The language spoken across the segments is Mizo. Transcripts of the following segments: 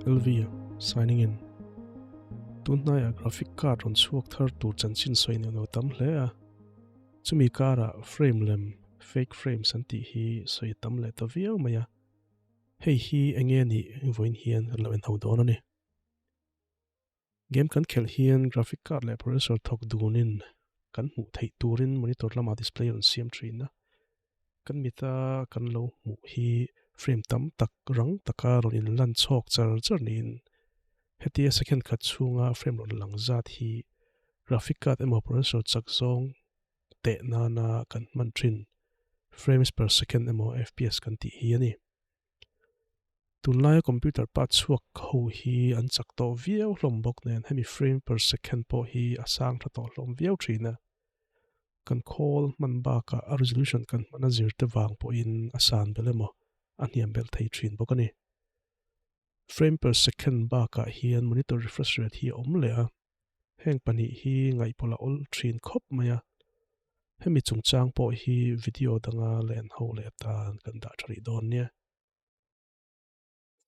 LV signing in. Tun hnaiah graphic card rawn chhuak thar tur chanchin sawi neuh neuh tam hle a, chumi karah frame lem, fake frames an tih hi sawi tam leh ta viau mai a, hei hi enge nih vawiin hian kan lo en ho dawn a ni. Game kan khelh hian graphic card leh processor thawk dunin kan hmuh theih turin monitor lamah display rawn siam thin a. Kan mita kan lo hmuh hi frame tam tak rang taka rawn inlan chhawk char char niin hetia second khat chhunga frame rawn lang zat hi graphic card emaw processor chak zawng teh nana kan hman thin frames per second emaw fps kan tih hi a ni. Tunlaia computer pa chhuak ho hi an chak tawh viau hlawm bawk nen hemi frame per second pawh hi a sang tha tawh hlawm viau thin a. Kan khawl hman bakah a resolution kan hman a zir te vang pawhin a san belh emaw a hniam belh thei thin bawk a ni. Frame per second bakah hian monitor refresh rate hi a awm leh a, heng pahnih hi ngaihpawlh a awl thin khawp mai a. Hemi chungchang pawh hi video danga len ho leh atan kan dah tha rih dawn nia.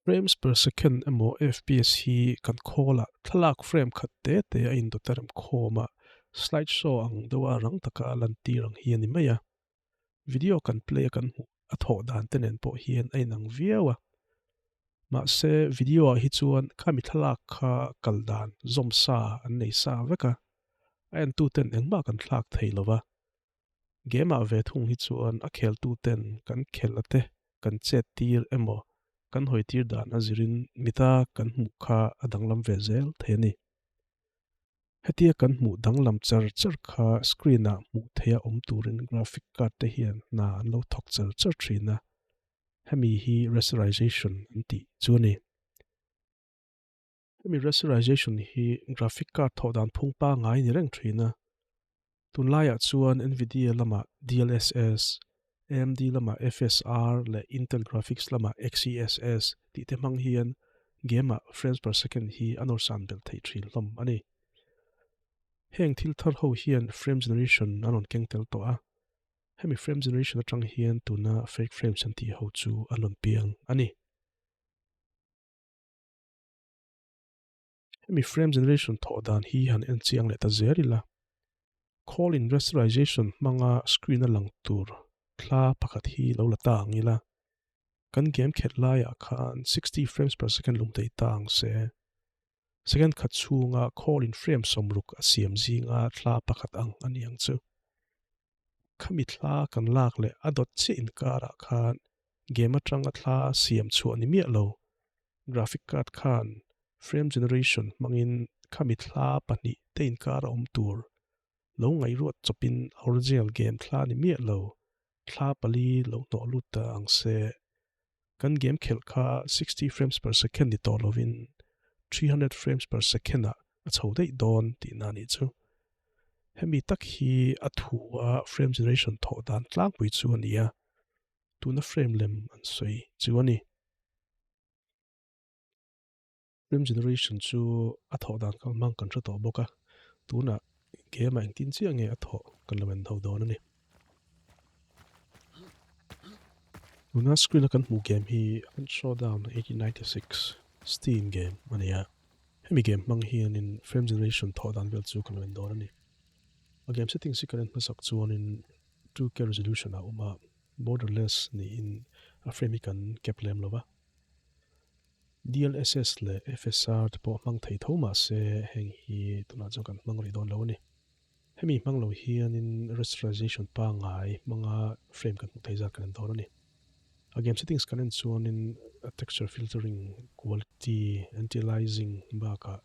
Frames per second emaw fps hi kan khawla thlalak frame khat te te a indawt a rem khawm a, slide show ang deuha rang taka a lantir ang hi a ni mai a. Video kan play a kan hmuh a thawh dan te nen pawh hian a inang viau a. Mahse video ah hi chuan khami thlalak kha kal dan zawm sa an nei sa vek a, a entu ten engmah kan thlak thei lo va. Game ah ve thung hi chuan a kheltu ten kan khelh a te kan chet tir emaw kan hawi tir dan a zirin mita kan hmuh kha a danglam ve zel thei a ni. Hetia kan hmuh danglam char char kha screen ah hmuh theia awm turin graphic card te hian hna an lo thawk char char thin a, hemi hi rasterization an tih chu a ni. Hemi rasterization hi graphic card thawh dan phung pangngai ni reng thin a. Tunlaiah chuan Nvidia lamah DLSS, AMD lamah FSR leh Intel graphics lamah XeSS tih te hmang hian game-ah frames per second hi a nawrsan belh theih thin hlawm a ni. Heng thil thar ho hian frame generation an rawn keng tel tawh a, hemi frame generation atang hian tuna fake frames an tih ho chu an rawn piang a ni. Hemi frame generation thawh dan hi han en chiang leh ta zel ila. Call in rasterization hmanga screen a lang tur thla pakhat hi lo la ta ang ila. Kan game khelh laiah khan 60 frames per second lum thei ta ang se. Second khat chhunga call in frame sawmruk a siam zinga thla pakhat ang a ni ang chu. Khami thla kan lak leh a dawt chiah inkarah khan game atanga thla siam chhuah ni miah lo. Graphic card khan frame generation hmangin khami thla pahnih te inkar a awm tur lo ngaihruat chawpin original game thla ni miah lo thla pali lo hnawh lut ta ang se. Kan game khelh kha 60 frames per second ni tawh lovin 300 frames per second ah a chho daih dawn tihna a nih chu. Hemi tak hi a thu a frame generation thawh dan tlangpui chu a ni a, tuna frame lem an sawi chu a ni. Frame generation chu a thawh dan kal hmang kan hre tawh bawk a, tunah game ah engtin chiah nge a thawh kan lo en ho dawn a ni. Tuna screen a kan hmuh game hi Hunt Showdown 1896 Steam game a ni a, hemi game hmang hianin frame generation thawh dan vel chu kan lo en dawn a ni. A game settings hi kan en hmasak chuanin 2K resolution ah a awm a, borderless niin a frame hi kan cap lem lo va. DLSS leh FSR te pawh hmang thei tho mah se heng hi tunah chuan kan hmang rih dawn lo a ni. Hemi hmang lo hianin rasterization pangngai hmanga frame kan hmuh theih zat kan en dawn a ni. A game settings kan en chuanin texture filtering, quality, anti-aliasing bakah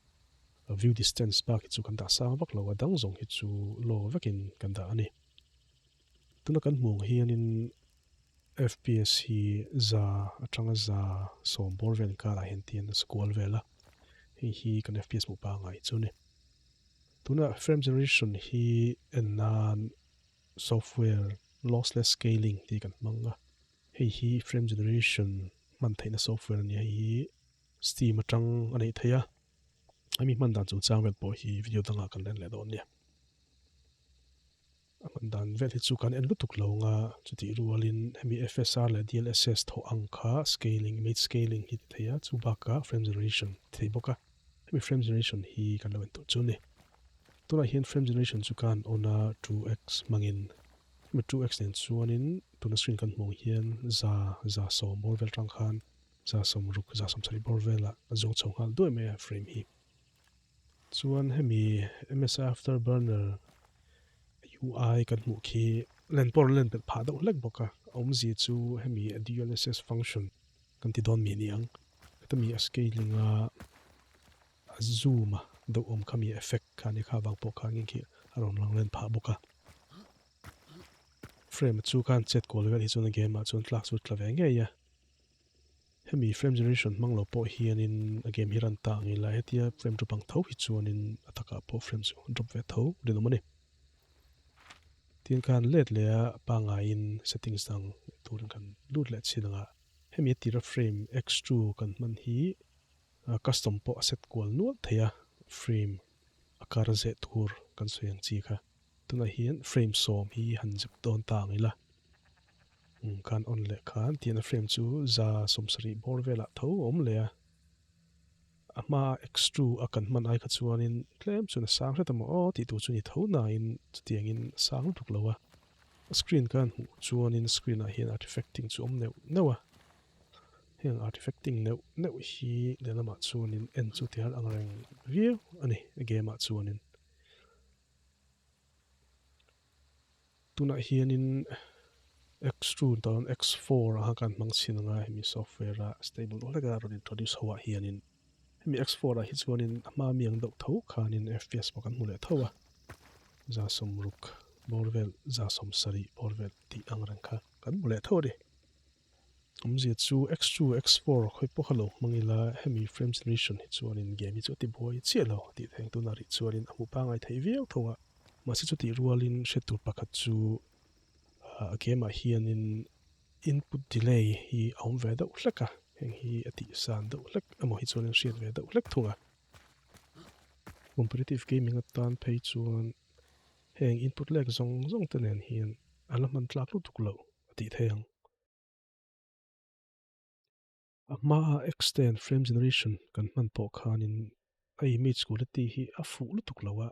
view distance bak hi chu kan dah sang vak lo a, dang zawng hi chu low vekin kan dah a ni. Tuna kan hmuh ang hianin FPS hi za atanga za sawm bawr vel inkarah hian tian a kual vel a, hei hi kan FPS hmuh pangngai chu a ni. Tuna frame generation hi en nan software lossless scaling tih kan hmang a, hei hi frame generation hman theihna software a ni a, hei hi Steam atang a neih theih a, hemi hman dan chungchang vel pawh hi video dangah kan len leh dawn nia. A hman dan vel hi chu kan en lutuk lo nga, chutih rualin hemi FSR leh DLSS thawh ang kha scaling, image scaling hi ti thei a, chu bakah frame generation ti thei bawk a, hemi frame generation hi kan lo en tur chu a ni. Tunah hian frame generation chu kan on a 2x hmangin, hemi 2x nen chuanin tuna screen kan hmuh ang hian za, 110 bawr vel tang khan 160, 170 bawr velah a zuang chho nghal duai mai a frame hi. Chuan hemi MSI Afterburner UI kan hmuh khi len pawh len belh phah deuh hlek bawk a, a awmzia chu hemi DLSS function kan ti dawn mi a ni ang. Heta mi a scaling a a zoom a deuh awm kha mi effect kha a ni kha avang pawh khan ngeng khi a rawn lang len phah bawk a. Frame chu khan chet kual vel hi chuan a game ah chuan tlak chu tla ve ngei a. Hemi frame generation hmang lo pawh hianin a game hi run ta ang ila hetia frame drop ang tho hi chuanin a takah pawh frame chu drop ve tho rinawm a ni. Tin khan let leh a pangaiin settings dang turin kan lut leh chin anga hemi a tira frame x2 kan hman hi custom pawh a set kual nual thei a frame a kar zeh tur kan sawi ang chi kha tunah hian frame 10 hi han zep dawn ta ang ila. Khan on leh khan tihna frame chu 170 bawr velah tho a awm leh a, a hma x2 a kan hman ai kha chuanin tlem chuan a sang hret a maw aw tih tur chu ni tho nain chutiangin a sang lutuk lo a, a screen khan hmuh chuanin screen ah hian artifacting chu a awm neuh neuh a, heng artifacting neuh neuh hi lehlamah chuanin en chu ti har ang reng viau a ni a game ah chuanin. Tunah hianin X2 tan X4 a kan hmang chhin anga hemi software a stable deuh hlek a rawn introduce ho ah hianin hemi X4 ah hi chuanin a hma mi ang deuh tho khanin FPS pawh kan hmu leh tho a 60 bawr vel 70 bawr vel tih ang reng kha kan hmu leh tho a ni. Awmzia chu X2 X4 khawi pawh kha lo hmang ila hemi frame generation hi chuanin game hi chu a ti buai chiah lo tih theng tunah rih chuanin a hmu pangngai thei viau tho a. Mahse chutih rualin hre tur pakhat chu a game ah hianin input delay hi a awm ve deuh hlek a, heng hi a tih san deuh hlek emaw hi chuanin hriat ve deuh hlek thung a. Competitive gaming atan phei chuan heng input lag zawng zawng te nen hian a la hman tlak lutuk loh a tih theih ang. A hmaa extend frame generation kan hman pawh khanin a image quality hi a fuh lutuk lo a,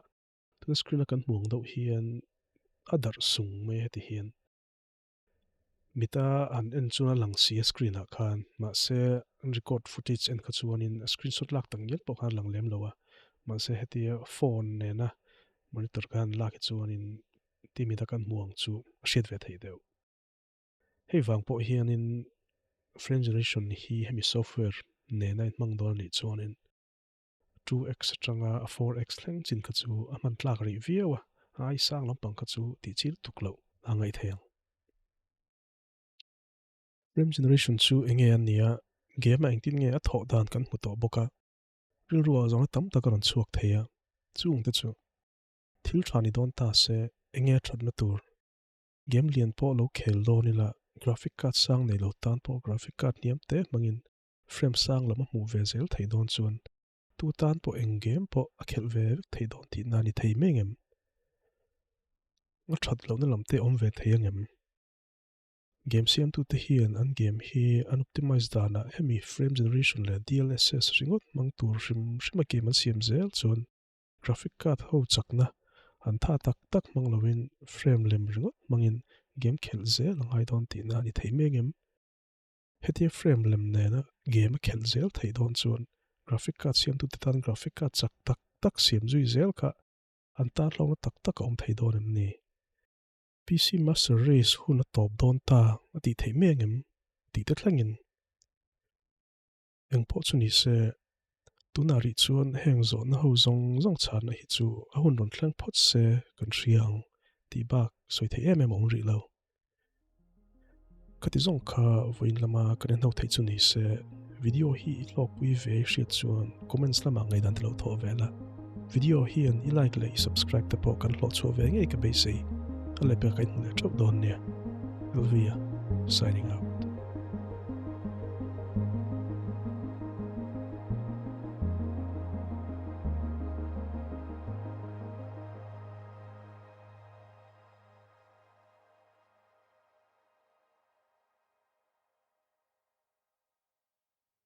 tuna screen a kan hmuh ang deuh hian a darh sung mai a heti hian mita an en chuan a lang si a screen ah khan mahse an record footage en kha chuanin a screenshot lak tak ngial pawh khan a lang lem lo a mahse hetia phone nena monitor khan lak hi chuanin ti mita kan hmuh ang chu a hriat ve theih deuh. Hei vang pawh hianin frame generation hi hemi software nena inhmang dawn a nih chuanin 2x atanga a 4x thleng chin kha chu a hman tlak rih viau a, a ai sang lampang kha chu tih chil tuk loh a ngaih thei ang. Frame generation chu enge a nia, game ah engtin nge a thawh dan kan hmu tawh bawk a, rilru ah zawhna tam tak a rawn chhuak thei a, chung te chu thil tha ni dawn ta se enge a thatna tur Game lian pawh lo khel dawn ila, graphic card sang nei lo tan pawh graphic card hniam te hmangin frame sang lam a hmuh ve zel theih dawn chuan tu tan pawh eng game pawh a khelh ve vek theih dawn tihna a ni thei mai ngem? A that lohna lam te awm ve thei angem? Game siamtute hian an game hi an optimize danah hemi frame generation leh DLSS ringawt hmang tur hrim hrima game an siam zel chuan Graphic card ho chakna an tha tak tak hmang loin frame lem ringawt hmangin game khelh zel a ngai dawn tihna a ni thei mek em? Hetia frame lem nena game a khelh zel theih dawn chuan graphic card siamtute tan graphic card chak tak tak siam zui zel kha an tan hlawkna tak tak a awm thei dawn em ni? PC Master Race hun a tawp dawn ta a tih theih mek em? Tih te thlengin. Engpawh chu ni se, tunah rih chuan heng zawhna ho zawng zawng chhanna hi chu a hun rawn thleng phawt se kan hria ang tih bak sawi theih em em a awm rih lo. Khati zawng kha vawiin lama kan en ho theih chu ni se, video hi i hlawkpui ve i hriat chuan comments lamah ngaihdan ti lo thawh ve la. Video hian i like leh i subscribe te pawh kan hlawh chhuah ve ngei ka beisei. A lehpek ka inhmu leh theuh dawn nia. Elvia, signing out.